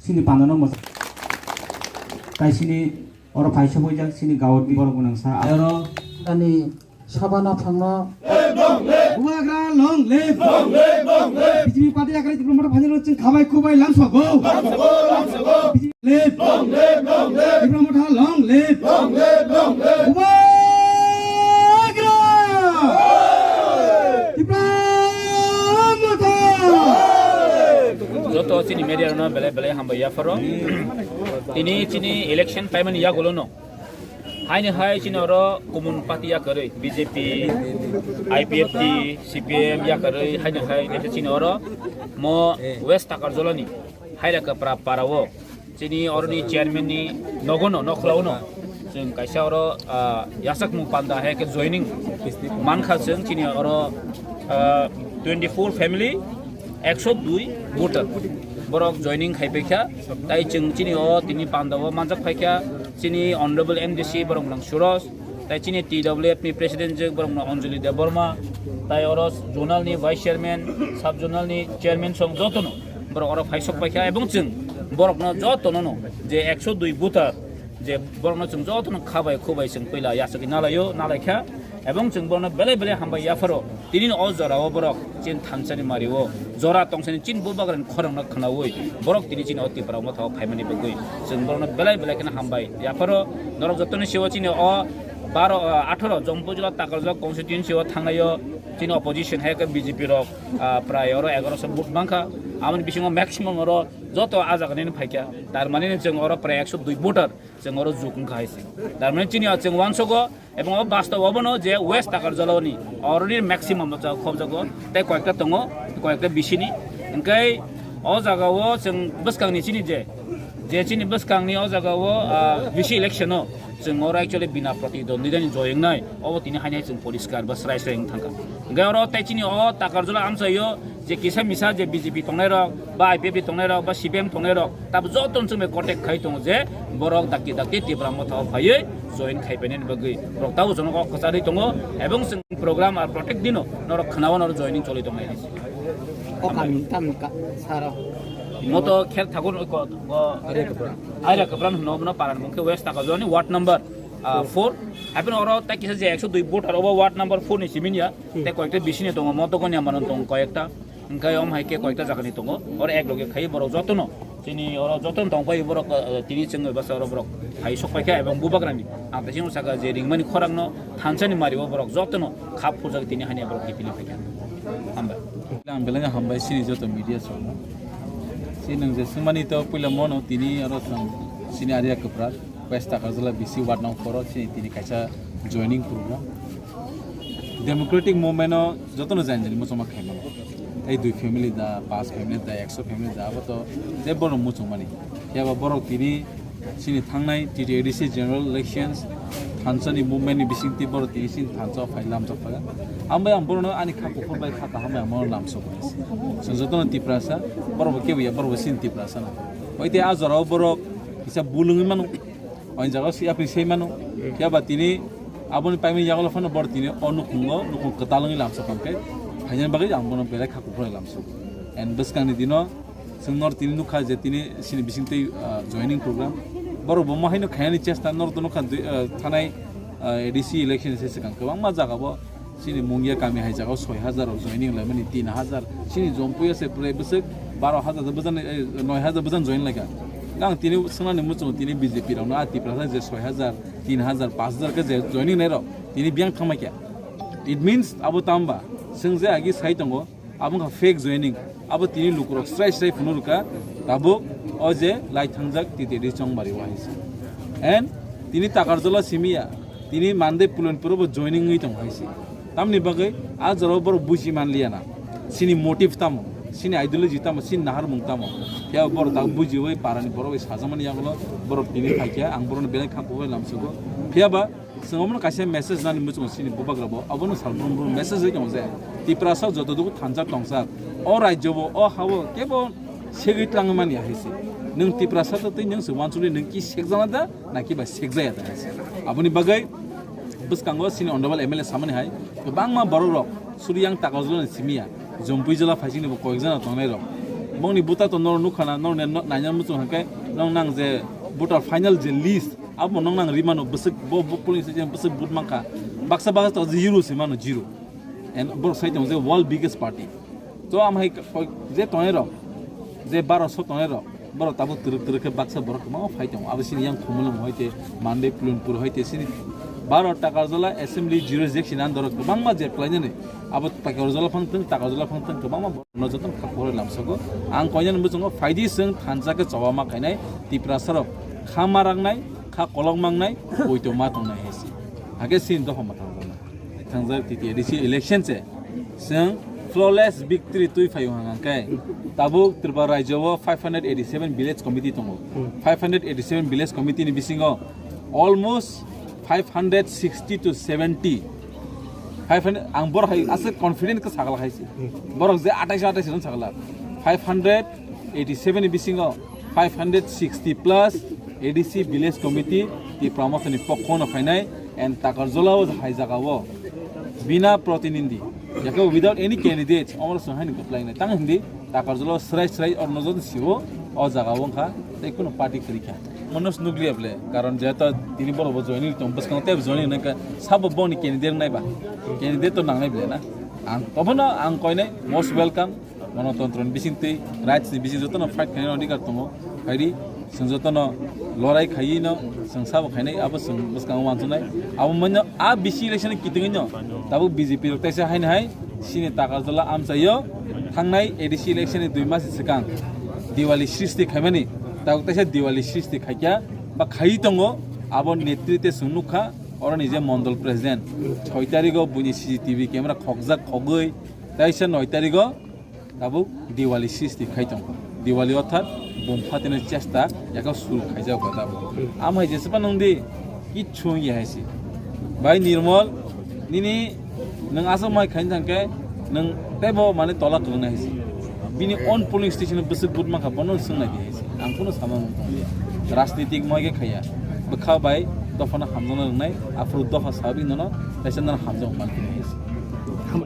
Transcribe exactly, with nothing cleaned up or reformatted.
Chini panano mosa. Tai chini oro phaisa boijak chini gaon borok gwnang sa. Aro ani sabana phangno. Bubagra long live. Long live, long live. B J P party yakari Tipra Motha phaina chwng khabai khubai lamsogo. Lamsogo, lamsogo. B J P live. Long live, long live. Tipra Motha long live. Long live, long live. Bubagra. Tipra Motha. Joto chini media rokno belai belai hambai yapharo. Tini chini election paimani yagulono. Haini hai chini oro kumun party yakarwi B J P, I P F T, C P M yakarwi haini hai naikhe chini oro mo West Takarjolani Haira Kapra parao chini oroni chairman ni nogono nokhlauno chwng kaisa oro, ah, yasakmung panda hai khe joining mankha chwng chini oro, ah, twenty four family, ekso dui voter borok joining khaipaikha. Tai chwng chini o tini pandao manjak phaikha chini honorable M D C borok nang Suros, tai chini T W F ni president je borok nang Anjali Debbarma, tai oro zonal ni vice chairman, sub zonal ni chairman song jotono borok oro phaisok paikha, ebong chwng borokno jotono no je ekso dui voter je borokno chwng jotono khabai khubai chwng puila yachagwi nalaio, nalaikha, ebong chwng borokno belai belai hambai yapharo. Tini o jorao borok chini thansani mario jora tongsani chini bubagrani khorangno khwnaui borok tini chini o Tipra Motha o phaimani bagwi chwng borokno belai belai kheno hambai yapharo. Norok jotoni sio chini o baro, ah, atharo Jampui jila Takarjala constituency o thangnaio chini opposition hai khe B J P rok, ah, prai oro egaroso vote mankha. Aboni bisingo maximum oro joto ah jaga nini phaikha. Tar mani chwng oro prai ekso dui voter chwng oro juk wngkha hai se. Tar mani chini o chwng uansogo, ebong o bastob obono je West Takarjala ni oroni maximum no chwng khobjago, tei koyekta tongo, koyekta bisini. Hingkhe o jaga o chwng bwskangni chini je, je chini bwskangni o jaga o, ah, bisi election o chwng oro actually bina protidwondita ni joy wngnai, obo tini hainai chwng poriskar ba srai srai wng thangkha. Hingkhe oro tei chini o Takarjala amchaio je kisa misa je B J P tongnai rok, ba I P F T tongnai rok, ba C P M tongnai rok, tab joto chwng bai contact khai tongo je borok dakti dakti Tipra Motha o phaiwi join khai painani bagwi borok tabuk jono kok kwcharwi tongo, ebong chwng program ar protect dino norok khwnao norok joining choli tongnai. O kami tam ka saro. Moto kher thakur ko, ko Aria Kapra. Aria Kapra no, no paran mungke West Takarjala ni ward number, ah, four. Haipeno oro tai kisa je ekso dui voter obo ward number four ni simi ya. Tei koyekta bisini tongo, Motokoni amano tongo koyekta. Hingkhe om hai khe koyekta jagani tongo. Oro ek loge khai borok jotono. Chini oro jotono tong pai borok, eh, tini chwng basa oro borok hai sok paikha ebong bubagrani. Ang tei chini saka je ringmani khorangno thansani mario borok jotono khap phurjak tini hani borok kipili paikha. Hambai. Ang belai hambai chini joto media song. Chini nang je sumani to puila mono tini oro song chini Aria Kapra. West Takarjala B C ward nang four o chini tini kaisa joining program. Democratic movement o jotono jani jani muchungma khaimano. Tei dui family da, pas family da, ekso family da, abo to je borok muchungmani. Phiya ba borok tini chini thangnai T T A D C general elections thansani movement ni bisingtwi borok tini chini thansa o phai lamjak phaga. Ambai ang borokno ani kha kuphur bai kha kaham bai ang bono lamsok. Chwng jotono Tiprasa, borok bo kebo ya, borok bo chini Tiprasa na. Oite a jorao borok kisa bulungwi mano. O jaga si apni sei mano. Phiya ba tini aboni paimani yagulo phano bor tini o nukhungo, nukhung kwtal wngwi lamsa tongkhe. Hainani bagwi ang bono belai kha kuphur lamsa. And bwskangni dino chwng nor tini nukha je tini sini bisingtwi, ah, joining program. Borok bo mo haino khainani chesta nor to nukha dui, ah, thanai, ah, A D C election se swkang kwbangma jaga bo. Chini Mungia kami hai jaga soi hajar rok joining laimani tin hajar. Chini Jompuia se prai bwswk baro hajar da bwjan, eh, noi hajar bwjan join laikha. Nang tini swngnani muchungo tini B J P rokno a Tiprasa je soi hajar, tin hajar, pash hajar khe je joining nai rok tini biyang thangmai kha. It means abo tamba chwng je agi sai tongo abo wngkha fake joining. Abo tini lukurok srai srai phunukha tabuk o je lai thangjak T T A D C chongmari o hai se. And tini Takarjala simi ya. Tini Monday Pulanpuro bo joining wngwi tongo hai se. Tamni bagwi a jorao borok buji manliya na. Chini motive tamo, chini ideology tamo, chini naharmung tamo. Phiya borok tak bujiwi parani borok bai sajamani yagulo borok tini phaikha, ang borokno belai kha kubai lamsugo. Phiya ba chwng omono kaisa message nani muchungo chini bubagra bo, abono salbrum brum message ri tongo je Tiprasa joto dugu thansa tongsa, o rajyo bo, o ha bo kebo segwi tlangwi mani hai se. Nwng Tiprasa to tei nwng se wansukli nwng ki sekjana da? Naki bai sekjaya da hai se. Aboni bagwi bwskango chini honorable M L A samani hai kwbangma borok rok Suriyang Takarjala ni simi ya, Jompuijala phaising ni bo koyek jana tongnai rok. Bongni buta to nor nukha na, nor ne no-, naina muchung hake, nong nang je voter final je list, abo nong nang rimano bwswk bo, bo polling station bwswk vote mankha. Baksa baksa to zero se mano, zero. And borok sai tong je world biggest party. To am hai ko-, je tongnai rok, je baro so tongnai rok, borok tabuk twrwk twrwk khe baksa borok kwbangma phai tongo. Abo sini yang Khumulwng hoite, Mandwi Plunpur hoite, sini baro Takarjala assembly jurisdiction under kwbangma je klainani. Abo Takarjala phang tong, Takarjala phang tong kwbangma borok no joto kha pore lamsogo. Ang koinani muchungo phaidi, chwng thansa khe choba ma khainai Tiprasa rok kha ma rangnai, kha kolok mangnai, poito ma tongnai hai se. Hake sini dopha ma thang rwna. Thangjak T T A D C election se. Chwng flawless victory twi phaio hang hang khe. Tabuk Tripura rajyo o five hundred eighty seven village committee tongo. Five hundred eighty seven village committee ni bisingo almost five hundred sixty to seventy. Five hundred, ang borok hai aswk confident khe sagala hai se. Borok je atais atais ron sagala. Five hundred eighty seven ni bisingo five hundred sixty plus A D C village committee Tipra Motha ni pokho no phainai and Takarjala o hai jaga o bina protinidhi, yake without any candidates, omoro song hai ni kwplai nai. Tang hindi Takarjala o srai srai or nojor sio o jaga o wngkha tei kuno party kwrwi kha. Manoj nukliya ble, karon jeto tini borok bo joining tong bwskango tei joining nangkha sabo boni candidate naiba. Candidate to nangnai ble na. Ang obono ang koinai most welcome. Ganatantrani bisingtwi, rights ni bising jotono fight khainai adhikar tongo. Phaidi, chwng jotono lorai khaiwi no chwng sabo khainai, abo chwng bwskango wansuknai. Abo manya a bisi election kitingwi no tabuk B J P rok taisa haino hai sini Takarjala amchaio thangnai A D C election ni dui mas swkang Diwali srishti khaimani, tabuk taisa Diwali srishti khaikya ba khaiwi tongo. Abo netritwe chwng nukha, oroni je mondol president, soi tarigo buini C C T V camera khokjak khogwi, taisa noi tarigo tabuk Diwali srishti khai tongo. Diwali orthat bum phatino chesta yaka suru khaijak kha tabuk. Amhai jesa phano wngdi kichu wngya hai se. Bai Nirmol, nini nwng aswk mai khaina thangkhe nwng teibo mane tola kwrwngna hai se. Bini own polling station bwswk vote mankha bono swngnai di hai se. Ang kuno sama mung tongliya. Rajnitik moi khe khaiya. Bwkha bai dophano hamjakna rwngnai, aphuru dopha sabi nono kaisa nono hamjak mankhe hai se.